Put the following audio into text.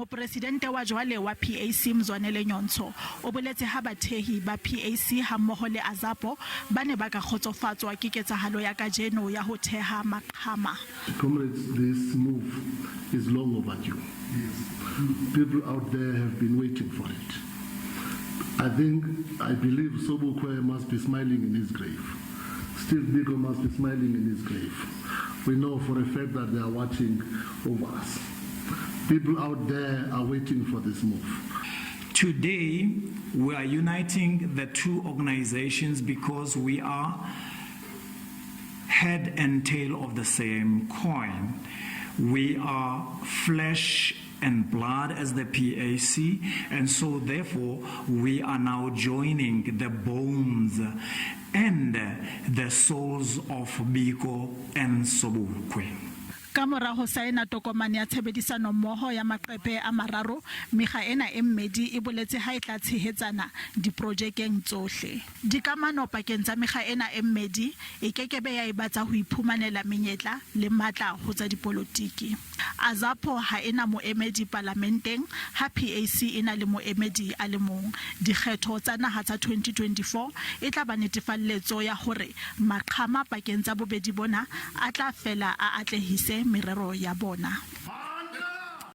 Moporesidente wa jwale wa PAC Mzwanele Nyhontso o boletse ha bathehi ba PAC hammoho le Azapo ba ne ba ka kgotsofatswa ke ketsahalo ya kajeno ya ho theha maqhama. Comrades, this move is long overdue. People out there have been waiting for it. I think, I believe Sobukwe must be smiling in his grave. Steve Biko must be smiling in his grave. We know for a fact that they are watching over us. People out there are waiting for this move. Today, we are uniting the two organizations because we are head and tail of the same coin. We are flesh and blood as the PAC, and so therefore we are now joining the bones and the souls of Biko and Sobukwe. Ka mora ho saena tokomane ya tshebedisanommoho ya maqephe a mararo, mekga ena e mmedi e boletse ha e tla tshehetsana diprojekeng tsohle. Dikamano pakeng tsa mekga ena e mmedi e ke ke be ya eba tsa ho iphumanela menyetla le matla ho tsa dipolotiki. Azapo ha e na moemedi palamenteng ha PAC e na le moemedi a le mong. Dikgetho tsa naha tsa 2024 e tla ba netefalletso ya hore maqhama pakeng tsa bobedi bona a tla fela a atlehise merero ya bona.